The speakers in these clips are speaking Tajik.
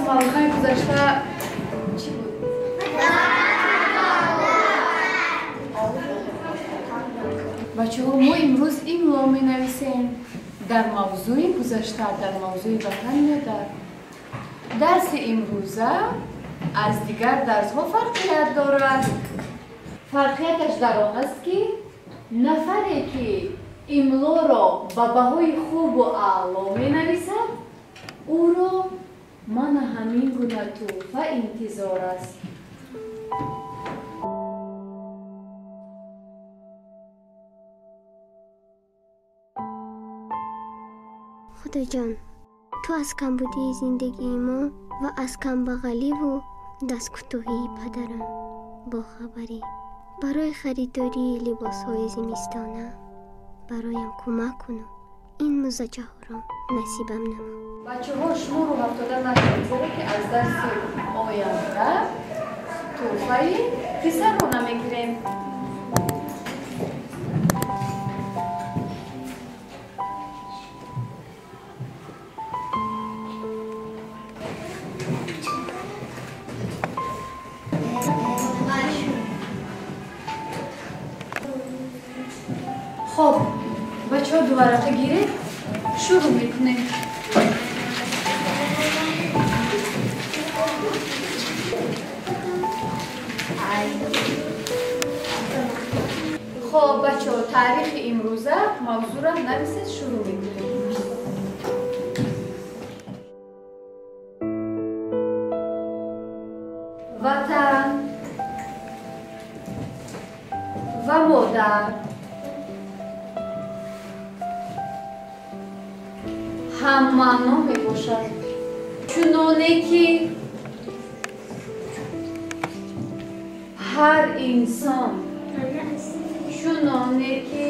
Мавзӯи гузашта чӣ буд? Бачаҳо, мо имрӯз имло менависем дар мавзӯи гузашта, дар мавзӯи ватан модар. Дарси имрӯза аз дигар дарсҳо фарқият дорад. Фарқияташ дар он аст, ки нафаре ки имлоро ба баҳои хубу аъло менависад, ӯро мана ҳамин гуна тӯҳфа интизор аст. Худоҷон, ту аз камбудии зиндагии мо ва аз камбағаливу дасткӯтоҳии падарам бохабарӣ. Барои харидории либосҳои зимистона бароям кӯмак куну ин музачаҳоро насибам намо. Бачаҳо, шумо рӯҳафтода нашавед, зеро ки аз дарси оянда тӯҳфаи писарро намегирем. Хоб, бачаҳо, ду варақа гиред, шурӯъ мекунем. Хоб, бачаҳо, таърихи имрӯза мавзӯъро нависед, шурӯъ мекунем. Ватан ва модар ҳаммаъно мебошад, чуноне ки ҳар инсон, чуноне ки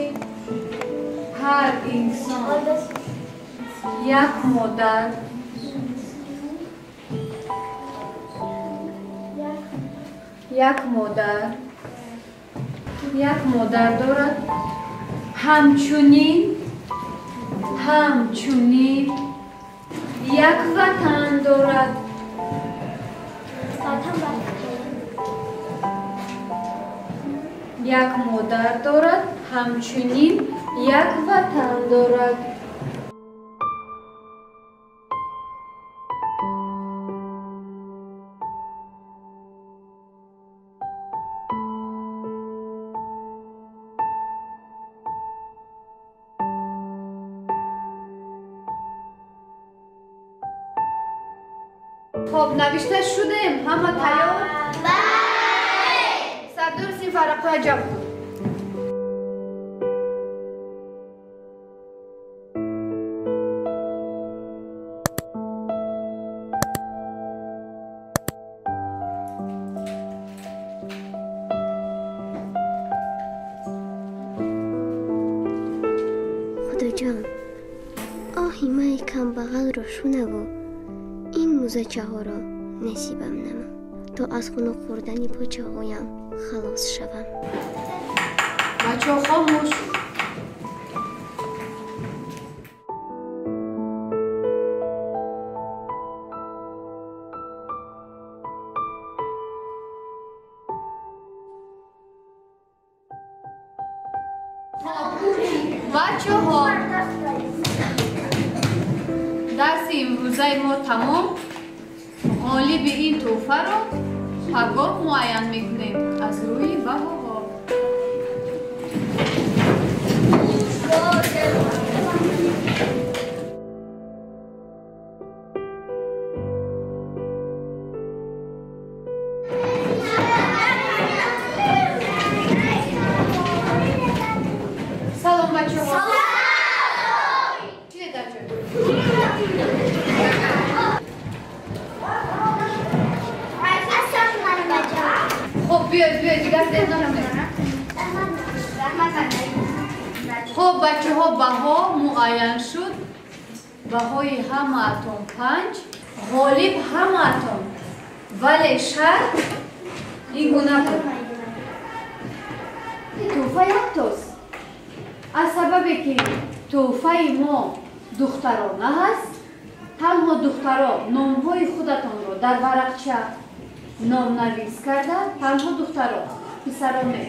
ҳар инсон як модар, як модар, як модар дорад, ҳамчунин, ҳамчунин як ватан дорад. Як модар дорад, ҳамчунин як ватан дорад. Хоб, навишта шудем, ҳама тайёр? Бале! Сардори синф варақҳоя ҷамъ кун. Худоҷон, оҳи мани камбағалро шунаву ин музачаҳоро насибам намо, то аз хунук хӯрдани почаҳоям халос шавам. Бачаҳо, хомӯш. Бачаҳо, дарси имрӯзаи мо тамом. Ғолиби ин тӯҳфаро пагоҳ муайян мекунем аз рӯи баҳоҳо. Салом, бачаҳо. Чӣ дар ҷой? Хоб, биёед, биёед, дигар дер накунед. Хоб, бачаҳо, баҳо муайян шуд. Баҳои ҳамаатон 5, ғолиб ҳамаатон. Вале шарт ин гуна буд. Тӯҳфа яктост. Аз сабабе ки тӯҳфаи мо духтарона ҳаст, Танҳо духтаро номҳои худатонро дар варақча номнавис карда, танҳо духтаро, писаро не.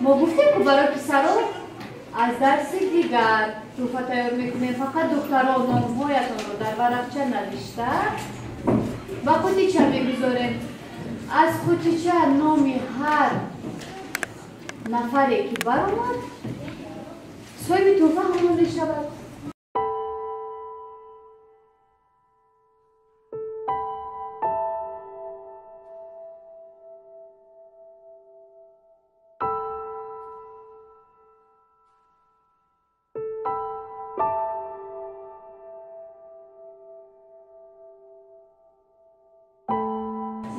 Мо гуфтем, ки барои писаро аз дарси дигар тӯҳфа тайёр мекунем. Фақат духтаро номҳоятонро дар варақча навишта ба қутича мегузорем. Аз қутича номи ҳар нафаре ки баромад, соҳиби тӯҳфа ҳамон мешавад.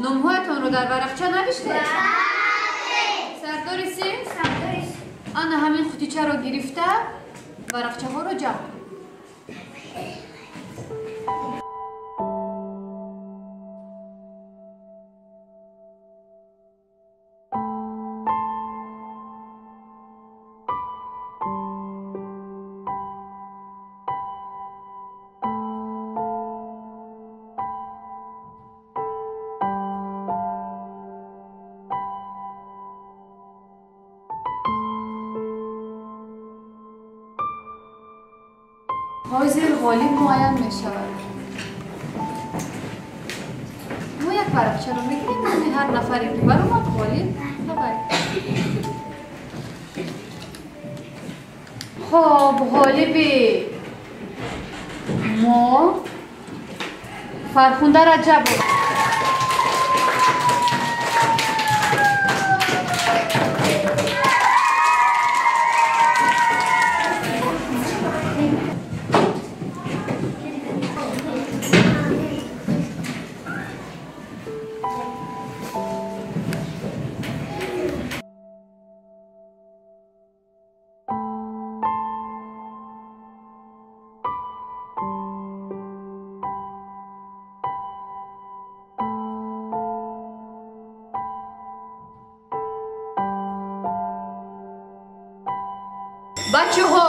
Номҳоятонро дар варақча навиштед? Сардори синф? Ана ҳамин қутичаро гирифта варақчаҳоро ҷамъ кун. Ҳозир ғолиб муайян мешавад. Мо як варақчаро мегирем, номи ҳар нафаре ки баромад, ғолиб хабар. Хоб, ғолиби мо Фархунда Раҷабова. Бачаҳо,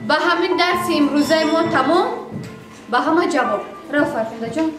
ба ҳамин дарси имрӯзаи мо тамом. Ба ҳама ҷавоб. Рав, Фархундаҷон.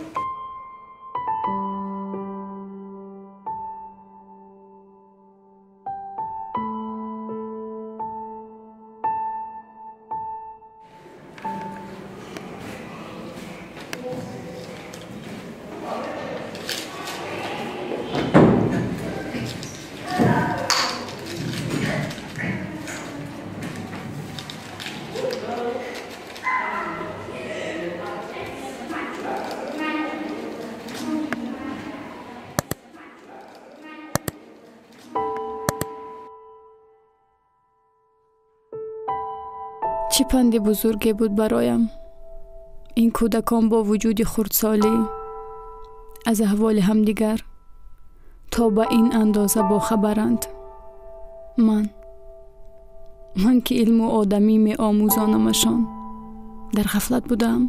Чӣ панди бузурге буд бароям. Ин кӯдакон бо вуҷуди хурдсолӣ аз аҳволи ҳамдигар то ба ин андоза бохабаранд. Ман ки илму одамӣ меомӯзонамашон, дар ғафлат будаам.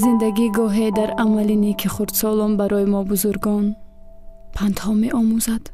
Зиндагӣ гоҳе дар амали неки хурдсолон барои мо бузургон пандҳо меомӯзад.